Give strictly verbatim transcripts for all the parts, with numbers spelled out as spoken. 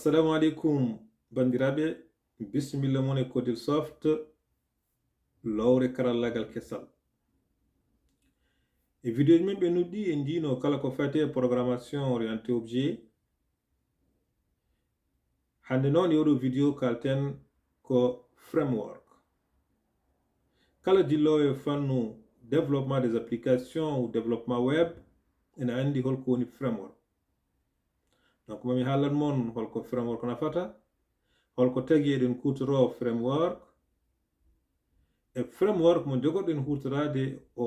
Assalamu aleykum, banndiraaɓe. Bisimilla mon e Codilsoft, lowre karallagal kesal. E vidéo men ɓe nuddi, en njiino kala ko fati e programmation orienté objet. Hannde noon, e oɗo vidéo kalten ko framework. Kala dilloowo e fannu développement des applications ou développement web ene anndi holko woni framework. Donc, mami haalan mon holko framework nafata, holko tagi eɗen kuutoroo framework, e framework mo njogorɗen huutoraade o,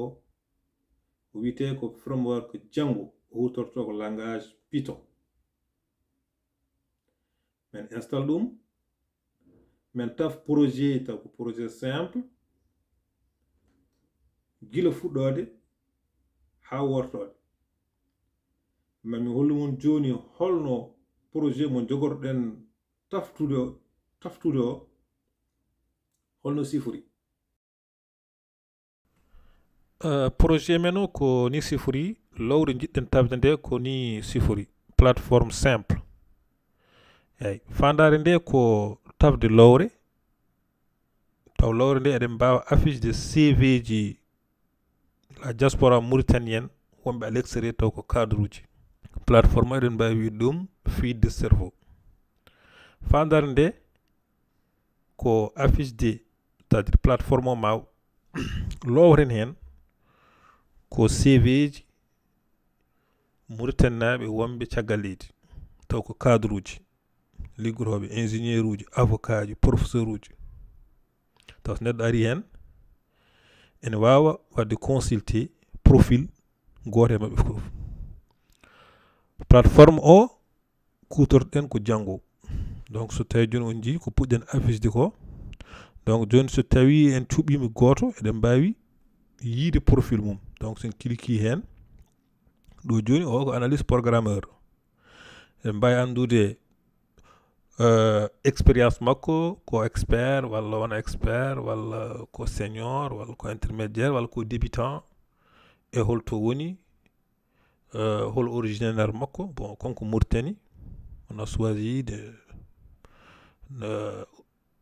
o wiyetee ko framework Django, o huutortoo ko langage Python. Men install ɗum, men taf projet, taw ko projet simple, gila fuɗɗoode haa wortoode. Mami hollu mon jooni holno projet mo njogorɗen taftude o, taftude o, holno sifori. Uh, projet men o ko ni sifori, lowre njiɗɗen tafde nde ko ni sifori, plateforme simple. Eyi, faandaare nde ko tafde lowre, taw lowre nde eɗen mbaawa affiche de C V ji la diaspora mauritanienne wonɓe à l'extérieur taw ko cadre uji. Plateforme eɗen mbaawi wiide ɗum fuite de cerveau. Faandaare nde ko affiche de, c'est-à-dire plateforme o ma lowren heen ko C V ji Mauritanie naaɓe wonɓe caggal leydi, taw ko cadre uji, liggotooɓe, ingénieur uji, avocat ji, professeur uji. Taw so neɗɗo ari heen, ene waawa waɗde consulter profil gooto e maɓɓe fof. Plateforme o kuutorɗen ko Django. Donc, so tawi jooni on njii ko puɗɗen affiche de ko. Donc, jooni so tawi en cuɓiima gooto, eɗen mbaawi yiide profil mum. Donc, so en cliquer heen, ɗo jooni o ko analyste programmeur. Eɗen mbaawi anndude, euh, expérience makko, ko expert, walla wona expert, walla ko senior, walla ko intermédiaire, walla ko débutant, e holto woni, euh, hol originaire makko. Bon, kanko Mauritanie, on a choisi de, euh,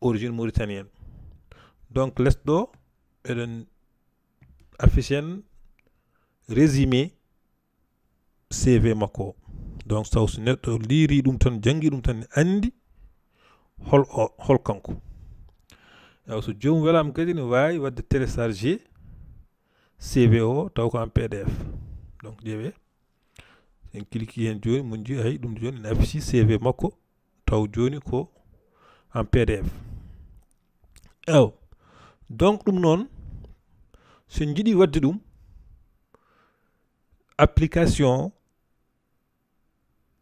origine mauritanienne. Donc, les ɗo, eɗen affiche en résumé C V makko o. Donc, taw so neɗɗo liiri ɗum tan, janngi ɗum tan, ne anndi hol o, hol kanko. Taw so joomum welaama kadi, ne waawi waɗde télécharger C V o, taw ko en P D F. Donc, ƴeewee, en cliquer heen jooni, mon njii, hay ɗum jooni ene affiche C V makko, taw jooni ko en P D F. Ew, donc, ɗum noon, so en njiɗi waɗde ɗum, application,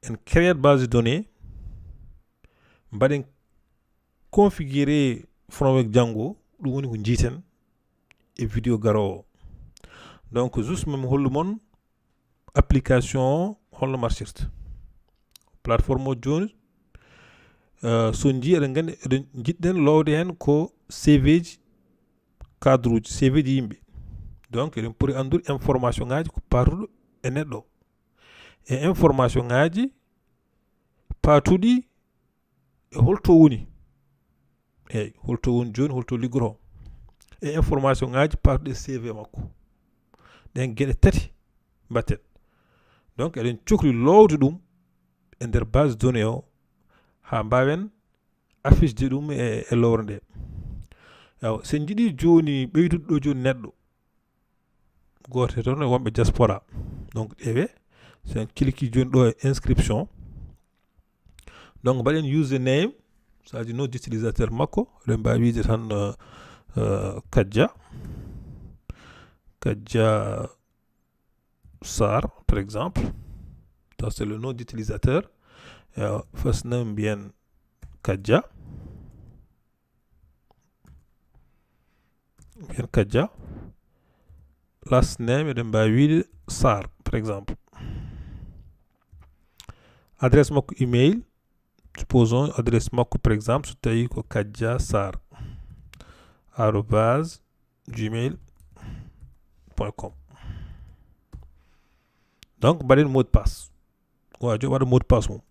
en créat base de données, mbaɗen configurer framework Django, ɗum woni ko njiiten e vidéo garoowo. Donc, juste mami hollu mon application o holno marchirta. Plateforme o jooni, euh, so njii, eɗen nganndi, eɗen njiɗɗen lowde heen ko C V ji cadre uji, C V ji yimɓe. Donc, eɗen poti anndude information ngaaji ko paatuɗo e neɗɗo. E information ngaaji paatuɗi e holto woni. Eyi, holto woni jooni, holto liggotoo. E information ngaaji paatuɗi e C V makko. Ɗeen geɗe tati mbaɗten. Donc, eɗen cokli lowde ɗum e nder base de données o, haa mbaawen affiche de ɗum e, e lowre nde. Awa, so en njiɗi jooni ɓeydude ɗo jooni neɗɗo, gooto e toon e wonɓe diaspora. Donc, ƴeewee, so en cliquer jooni ɗo e inscription. Donc, mbaɗen username, c'est-à-dire nom d'utilisateur makko, eɗen mbaawi wiide tan, euh, euh, Kadja, Kadja Sarr, par exemple. Ça, c'est le nom d'utilisateur. Euh, first name, mbiyen Kadja. Mbiyen Kadja. Last name, eɗen mbaawi wiide Sarr, par exemple. Adresse makko email, supposons adresse makko, par exemple, so tawi ko Kadja Sarr arobase gmail point com. Donc, mbaɗen mot de passe. Waajo waɗa mot de passe mum.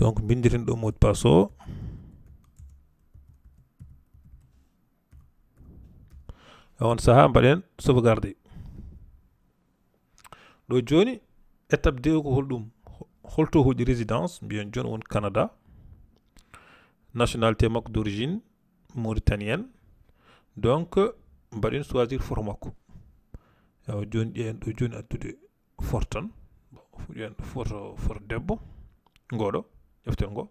Donc mbindiren ɗo mot de passe o. E on saha mbaɗen sauvegarde. Ɗo joni, étape deux ko holɗum? Holto hoɗi résidence? Mbiyen joni won Canada, nationalité makko d'origine mauritanienne. Donc mbaɗen choisir photo makko. Ewa, joni ƴeyen ɗo joni addude photo tan. Bon, fuɗɗen photo, photo debbo ngoɗo, ƴeften ngo.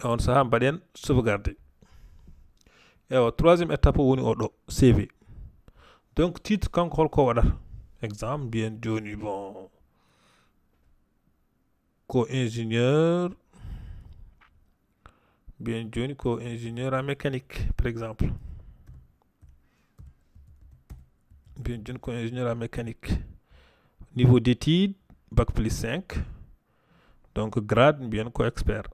E on saha mbaɗen sauvegarde. Ewa, troisième étape o woni oɗo, C V. Donc titre, kanko holko waɗata? Exemple mbiyen joni, bon, ko ingénieur, mbiyen joni ko ingénieur en mécanique, par exemple. Mbiyen joni ko ingénieur en mécanique, niveau d'étude bac plus cinq. Donc grade mbiyen ko expert.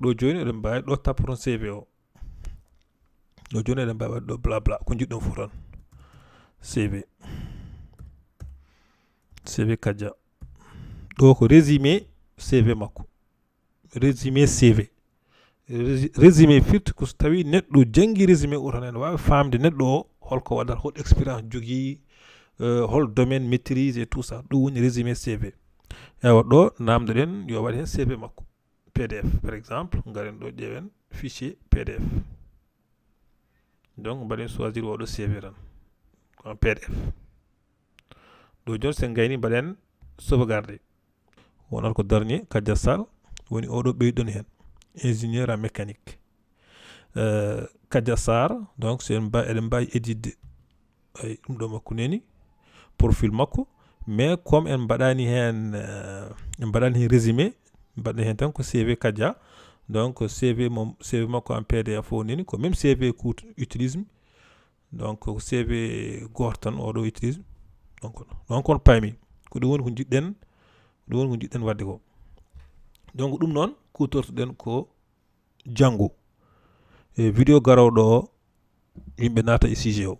Ɗo joni eɗen mbawi ɗo tappoton C V o. Ɗo joni eɗen mbawi waɗde ɗo blabla, ko jiɗɗon fof tan. C V, C V Kadia. Ɗo ko résumé C V makko. Résumé C V. Rési- résumé firti ko so tawi neɗɗo janngi résumé o tan, ene wawi famde neɗɗo o holko waɗata, hol expérience jogii, euh, hol domaine maîtrise et tout ça. Ɗum woni résumé C V. Ewa, ɗo namdoɗen yo waɗ hen C V makko, P D F par exemple. Garen ɗo, ƴeewen fichier P D F. Donc mbaɗen choisir oɗo C V tan en P D F. Ɗo joni sen gayni mbaɗen sauvegarde. Wonata ko dernier, Kadia Sarr, woni oɗo ɓeyɗon hen, ingénieur en mécanique. Euh, Kadia Sarr, donc so en mba- eɗen mbawi éditde. Ay, ɗum ɗo makko neni, profil makko. Mais comme en mbaɗani hen, euh, en mbaɗani hen résumé, mbaɗen hen tan ko C V Kadia. Donc C V mom, C V makko en P D F o neni, ko même C V kuut utilise mi. Donc ko C V goto tan oɗo utilise mi. Donc, donc on paami ko ɗum woni ko jiɗɗen, ɗum woni ko jiɗɗen wadde ko. Donc ɗum noon kutortoɗen ko janngo. E vidéo garooɗo o, yimɓe naata e sujet o.